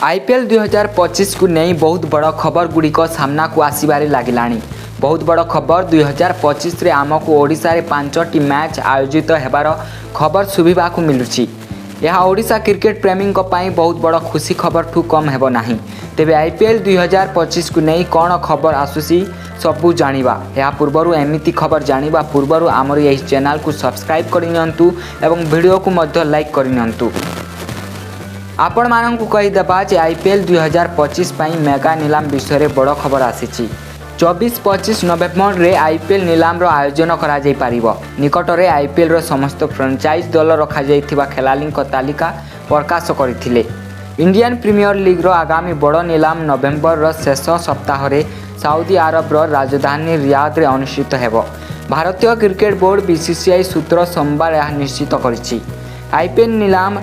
IPL 2025କୁ ନେଇ ବହୁତ ବଡ଼ ଖବର ଗୁଡ଼ିକ ସାମ୍ନାକୁ ଆସିବାରେ ଲାଗିଲାଣି। ବହୁତ ବଡ଼ ଖବର, 2025ରେ ଆମକୁ ଓଡ଼ିଶାରେ ପାଞ୍ଚଟି ମ୍ୟାଚ୍ ଆୟୋଜିତ ହେବାର ଖବର ଶୁଣିବାକୁ ମିଳୁଛି। ଏହା ଓଡ଼ିଶା କ୍ରିକେଟ ପ୍ରେମୀଙ୍କ ପାଇଁ ବହୁତ ବଡ଼ ଖୁସି ଖବରଠୁ କମ୍ ହେବ ନାହିଁ। ତେବେ ଆଇପିଏଲ୍ 2025କୁ ନେଇ କ'ଣ ଖବର ଆସୁଛି, ସବୁ ଜାଣିବା। ଏହା ପୂର୍ବରୁ, ଏମିତି ଖବର ଜାଣିବା ପୂର୍ବରୁ ଆମର ଏହି ଚ୍ୟାନେଲକୁ ସବସ୍କ୍ରାଇବ୍ କରିନିଅନ୍ତୁ ଏବଂ ଭିଡ଼ିଓକୁ ମଧ୍ୟ ଲାଇକ୍ କରିନିଅନ୍ତୁ। ଆପଣମାନଙ୍କୁ କହିଦେବା ଯେ ଆଇପିଏଲ୍ 2025 ପାଇଁ ମେଗା ନିଲାମ ବିଷୟରେ ବଡ଼ ଖବର ଆସିଛି। 24-25 ନଭେମ୍ବରରେ ଆଇପିଏଲ୍ ନିଲାମର ଆୟୋଜନ କରାଯାଇପାରିବ। ନିକଟରେ ଆଇପିଏଲ୍ର ସମସ୍ତ ଫ୍ରାଞ୍ଚାଇଜ୍ ଦଳ ରଖାଯାଇଥିବା ଖେଳାଳିଙ୍କ ତାଲିକା ପ୍ରକାଶ କରିଥିଲେ। ଇଣ୍ଡିଆନ୍ ପ୍ରିମିୟର ଲିଗ୍ର ଆଗାମୀ ବଡ଼ ନିଲାମ ନଭେମ୍ବରର ଶେଷ ସପ୍ତାହରେ ସାଉଦି ଆରବର ରାଜଧାନୀ ରିୟାଦରେ ଅନୁଷ୍ଠିତ ହେବ। ଭାରତୀୟ କ୍ରିକେଟ ବୋର୍ଡ ବିସିସିଆଇ ସୂତ୍ର ସୋମବାର ଏହା ନିଶ୍ଚିତ କରିଛି। ଆଇପିଏଲ୍ ନିଲାମ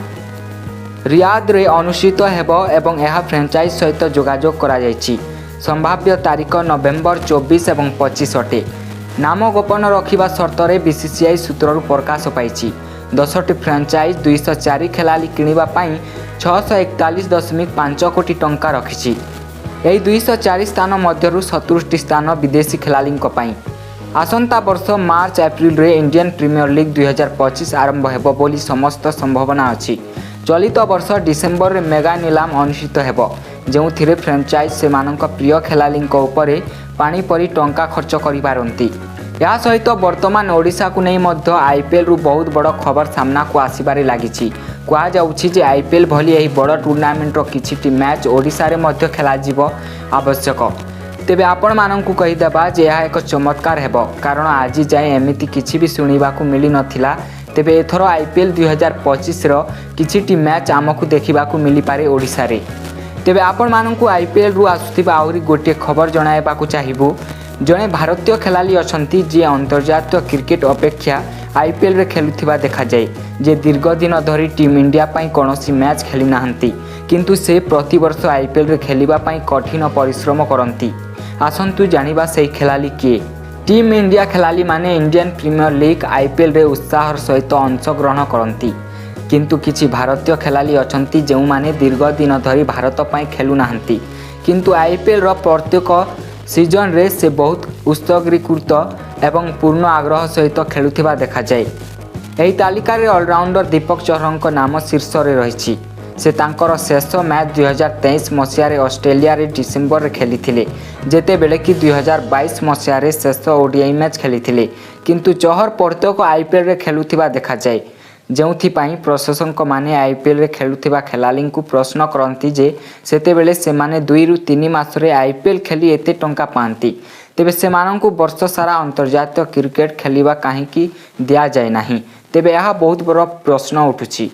ରିୟାଦରେ ଅନୁଷ୍ଠିତ ହେବ ଏବଂ ଏହା ଫ୍ରାଞ୍ଚାଇଜ୍ ସହିତ ଯୋଗାଯୋଗ କରାଯାଇଛି। ସମ୍ଭାବ୍ୟ ତାରିଖ ନଭେମ୍ବର 24 ଏବଂ 25 ଅଟେ। ନାମ ଗୋପନ ରଖିବା ସର୍ତ୍ତରେ ବିସିସିଆଇ ସୂତ୍ରରୁ ପ୍ରକାଶ ପାଇଛି। 10ଟି ଫ୍ରାଞ୍ଚାଇଜ୍ 204 ଖେଳାଳି କିଣିବା ପାଇଁ 641.5 କୋଟି ଟଙ୍କା ରଖିଛି। ଏହି 204 ସ୍ଥାନ ମଧ୍ୟରୁ 70ଟି ସ୍ଥାନ ବିଦେଶୀ ଖେଳାଳିଙ୍କ ପାଇଁ। ଆସନ୍ତା ବର୍ଷ ମାର୍ଚ୍ଚ ଏପ୍ରିଲରେ ଇଣ୍ଡିଆନ୍ ପ୍ରିମିୟର ଲିଗ୍ 2025 ଆରମ୍ଭ ହେବ ବୋଲି ସମସ୍ତ ସମ୍ଭାବନା ଅଛି। ଚଳିତ ବର୍ଷ ଡିସେମ୍ବରରେ ମେଗା ନିଲାମ ଅନୁଷ୍ଠିତ ହେବ, ଯେଉଁଥିରେ ଫ୍ରାଞ୍ଚାଇଜ୍ ସେମାନଙ୍କ ପ୍ରିୟ ଖେଳାଳିଙ୍କ ଉପରେ ପାଣି ପରି ଟଙ୍କା ଖର୍ଚ୍ଚ କରିପାରନ୍ତି। ଏହା ସହିତ ବର୍ତ୍ତମାନ ଓଡ଼ିଶାକୁ ନେଇ ମଧ୍ୟ ଆଇପିଏଲ୍ରୁ ବହୁତ ବଡ଼ ଖବର ସାମ୍ନାକୁ ଆସିବାରେ ଲାଗିଛି। କୁହାଯାଉଛି ଯେ ଆଇପିଏଲ୍ ଭଳି ଏହି ବଡ଼ ଟୁର୍ଣ୍ଣାମେଣ୍ଟର କିଛିଟି ମ୍ୟାଚ୍ ଓଡ଼ିଶାରେ ମଧ୍ୟ ଖେଳାଯିବ ଆବଶ୍ୟକ। ତେବେ ଆପଣମାନଙ୍କୁ କହିଦେବା ଯେ ଏହା ଏକ ଚମତ୍କାର ହେବ, କାରଣ ଆଜି ଯାଏଁ ଏମିତି କିଛି ବି ଶୁଣିବାକୁ ମିଳିନଥିଲା। ତେବେ ଏଥର ଆଇପିଏଲ୍ 2025ର କିଛିଟି ମ୍ୟାଚ୍ ଆମକୁ ଦେଖିବାକୁ ମିଳିପାରେ ଓଡ଼ିଶାରେ। ତେବେ ଆପଣମାନଙ୍କୁ ଆଇପିଏଲ୍ରୁ ଆସୁଥିବା ଆହୁରି ଗୋଟିଏ ଖବର ଜଣାଇବାକୁ ଚାହିଁବୁ। ଜଣେ ଭାରତୀୟ ଖେଳାଳି ଅଛନ୍ତି, ଯିଏ ଅନ୍ତର୍ଜାତୀୟ କ୍ରିକେଟ ଅପେକ୍ଷା ଆଇପିଏଲ୍ରେ ଖେଳୁଥିବା ଦେଖାଯାଏ, ଯେ ଦୀର୍ଘ ଦିନ ଧରି ଟିମ୍ ଇଣ୍ଡିଆ ପାଇଁ କୌଣସି ମ୍ୟାଚ୍ ଖେଳିନାହାନ୍ତି, କିନ୍ତୁ ସେ ପ୍ରତିବର୍ଷ ଆଇପିଏଲ୍ରେ ଖେଳିବା ପାଇଁ କଠିନ ପରିଶ୍ରମ କରନ୍ତି। ଆସନ୍ତୁ ଜାଣିବା ସେହି ଖେଳାଳି କିଏ। ଟିମ୍ ଇଣ୍ଡିଆ ଖେଳାଳିମାନେ ଇଣ୍ଡିଆନ୍ ପ୍ରିମିୟର ଲିଗ୍ ଆଇପିଏଲ୍ରେ ଉତ୍ସାହର ସହିତ ଅଂଶଗ୍ରହଣ କରନ୍ତି। କିନ୍ତୁ କିଛି ଭାରତୀୟ ଖେଳାଳି ଅଛନ୍ତି, ଯେଉଁମାନେ ଦୀର୍ଘ ଦିନ ଧରି ଭାରତ ପାଇଁ ଖେଳୁନାହାନ୍ତି, କିନ୍ତୁ ଆଇପିଏଲ୍ର ପ୍ରତ୍ୟେକ ସିଜନରେ ସେ ବହୁତ ଉତ୍ସର୍ଗୀକୃତ ଏବଂ ପୂର୍ଣ୍ଣ ଆଗ୍ରହ ସହିତ ଖେଳୁଥିବା ଦେଖାଯାଏ। ଏହି ତାଲିକାରେ ଅଲରାଉଣ୍ଡର ଦୀପକ ଚହରଙ୍କ ନାମ ଶୀର୍ଷରେ ରହିଛି। ସେ ତାଙ୍କର ଶେଷ ମ୍ୟାଚ୍ 2023 ମସିହାରେ ଅଷ୍ଟ୍ରେଲିଆରେ ଡିସେମ୍ବରରେ ଖେଳିଥିଲେ, ଯେତେବେଳେ କି 2022 ମସିହାରେ ଶେଷ ଓଡିଆଇ ମ୍ୟାଚ୍ ଖେଳିଥିଲେ। କିନ୍ତୁ ଚହର ପ୍ରତ୍ୟେକ ଆଇପିଏଲ୍ରେ ଖେଳୁଥିବା ଦେଖାଯାଏ, ଯେଉଁଥିପାଇଁ ପ୍ରଶଂସକମାନେ ଆଇପିଏଲ୍ରେ ଖେଳୁଥିବା ଖେଳାଳିଙ୍କୁ ପ୍ରଶ୍ନ କରନ୍ତି ଯେ ସେତେବେଳେ ସେମାନେ 2ରୁ 3 ମାସରେ ଆଇପିଏଲ୍ ଖେଳି ଏତେ ଟଙ୍କା ପାଆନ୍ତି, ତେବେ ସେମାନଙ୍କୁ ବର୍ଷ ସାରା ଅନ୍ତର୍ଜାତୀୟ କ୍ରିକେଟ ଖେଳିବା କାହିଁକି ଦିଆଯାଏ ନାହିଁ? ତେବେ ଏହା ବହୁତ ବଡ଼ ପ୍ରଶ୍ନ ଉଠୁଛି।